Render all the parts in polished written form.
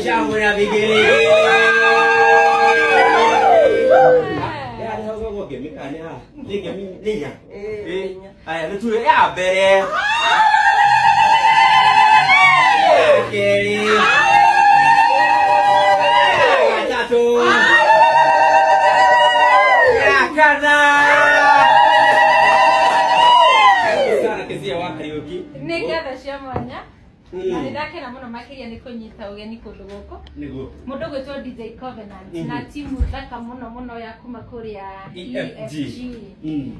Shangwe na vigelegele. Aya, nĩ tuge ya mbere, ya kerĩ, ya gatatũ, ya kana. Karibu sana Kezia wa Kariuki. Nĩ ngatho cia mwanya na nĩ ndakena mũno makĩria nĩ kũnyita ũgeni kũndũ gũkũ. Mũndũ ũgwĩtwo DJ Covenant na timu thaka mũno mũno ya kuma kũrĩa EFG. EFG.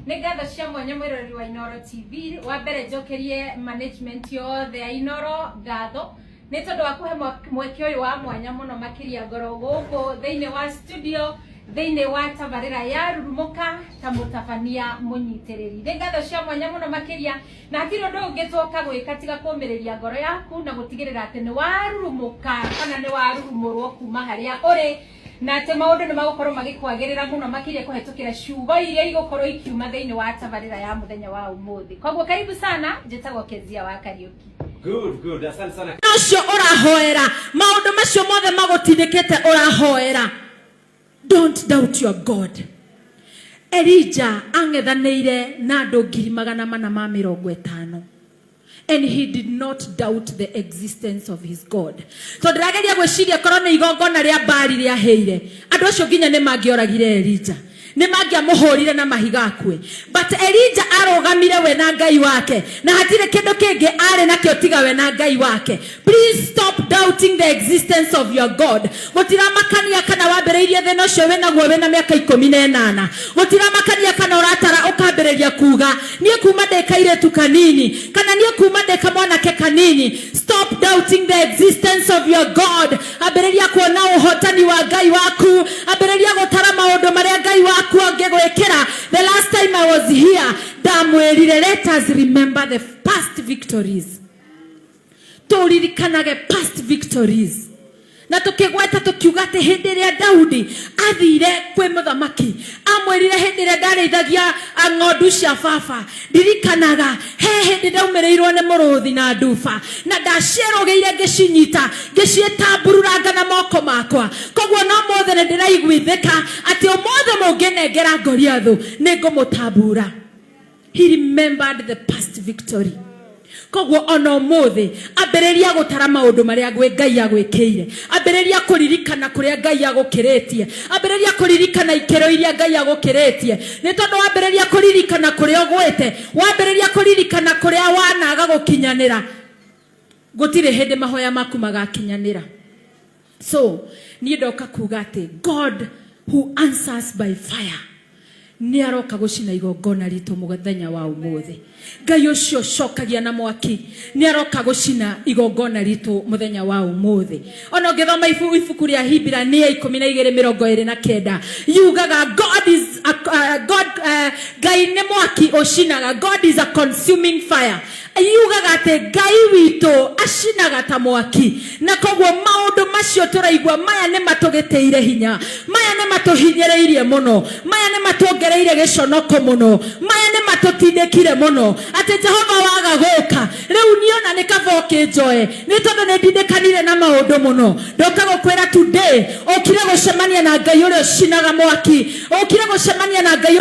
Nĩ ngatho cia mwanya mwĩroreri wa Inoro TV. Wa mbere njokerie management yothe ya Inoro ngatho nĩ tondũ wa kũhe mweke ũyũ wa mwanya mũno makĩria ngoro gũkũ thĩinĩ wa studio, thĩinĩ wa tabarĩra ya Rurumũka ta mũtabania mũnyitĩrĩri. Nĩ ngatho cia mwanya mũno makĩria, na hatirĩ ũndũ ũngĩ twoka gwĩka tiga kũmĩrĩria ngoro yaku na gũtigĩrĩra atĩ nĩ warurumũka kana nĩ warurumũrwo kuma harĩa ũrĩ, na atĩ maũndũ nĩ magũkorwo magĩkwagĩrĩra mũno makĩria kũhetũkĩra ciugo iria igũkorwo ikiuma thĩinĩ wa tabarĩra ya mũthenya wa ũmũthĩ. Koguo karibu sana, njĩtagwo Kezia wa Kariuki. Good, good. Asante sana. Ũcio ũrahoera maũndũ macio mothe magũtindĩkĩte ũrahoera, don't doubt your God. Elija ang'ethanĩire na andũ 450,000 and he did not doubt the existence of his God, tondũ ndĩrageria gwĩciria korwo nĩ igongona rĩa Baali rĩahĩire, andũ acio nginya nĩ mangĩoragire Elija, nĩ mangĩamũhũrire na mahiga akue. But Elija arũgamire we na Ngai wake, na hatirĩ kĩndũ kĩngĩ arĩ nakĩo tiga we na Ngai wake. Please stop doubting the existence of your God. Gũtiramakania kana wambĩrĩirie thĩna ũcio wĩnaguo wĩna mĩaka 18. Gũtiramakania kana ũratara ũkambĩrĩria kuga, "Niĩ kuma ndĩ kairĩtu kanini," kana, "Niĩ kuma ndĩ kamwanake kanini." Stop doubting the existence of your God. Ambĩrĩria kuona ũhotani wa Ngai waku. Ambĩrĩria gũtara maũndũ marĩa Ngai waku angĩgwĩkĩra. The last time I was here, ndamwĩrire, let us remember the past victories. Tũririkanage past victories, na tukĩgweta tũkiuga atĩ hĩndĩ ĩrĩa Daudi athire kwĩ mũthamaki, amwĩrire, "Hĩndĩ ĩrĩa ndarĩithagia ng'ondu cia baba, ndirikanaga he hĩndĩ ndaumĩrĩirwo nĩ mũrũthi na nduba, na ndacierũgĩire, ngĩcinyita, ngĩciĩtambururanga na moko makwa. Koguo no mothe nĩ ndĩraiguithĩka atĩ ũmũthĩ mũngĩnengera Goliathũ, nĩ ngũmũtambura." He remembered the past victory. Koguo ona ũmũthĩ ambĩrĩria gũtara maũndũ marĩa gwĩ Ngai agwĩkĩire. Ambĩrĩria kũririkana kũrĩa Ngai agũkĩrĩtie. Ambĩrĩria kũririkana ikĩro iria Ngai agũkĩrĩtie, nĩ tondũ wambĩrĩria kũririkana kũrĩa ũgwĩte, wambĩrĩria kũririkana kũrĩa wanaga gũkinyanĩra, gũtirĩ hĩndĩ mahoya maku magakinyanĩra. So niĩ ndoka kuga atĩ God who answers by fire nĩ aroka gũcina igongona ritũ mũthenya wa ũmũthĩ. Ngai ũcio ũcokagia na mwaki nĩ aroka gũcina igongona ritũ mũthenya wa ũmũthĩ. Ona ũngĩthoma ibuku rĩa Hibirania 12:29, yugaga God is a, God, Ngai nĩ mwaki ũcinaga. God is a consuming fire. Yugaga atĩ Ngai witũ acinaga ta mwaki, na koguo maũndũ macio tũraigua maya nĩ matũgĩtĩire hinya, maya nĩ matũhinyĩrĩirie mũno, maya nĩ matuongereire gĩconoko mũno, maya nĩ matũtindĩkire mũno atĩ Jehova waga gũka rĩu, niona nĩ kaba ũkĩnjoe, nĩ tondũ nĩ ndindĩkanire na maũndũ mũno. Ndoka gũkwĩra today, ũkire gũcemania na Ngai ũrĩa ũcinaga mwaki, ũkire gũcemania na Ngai.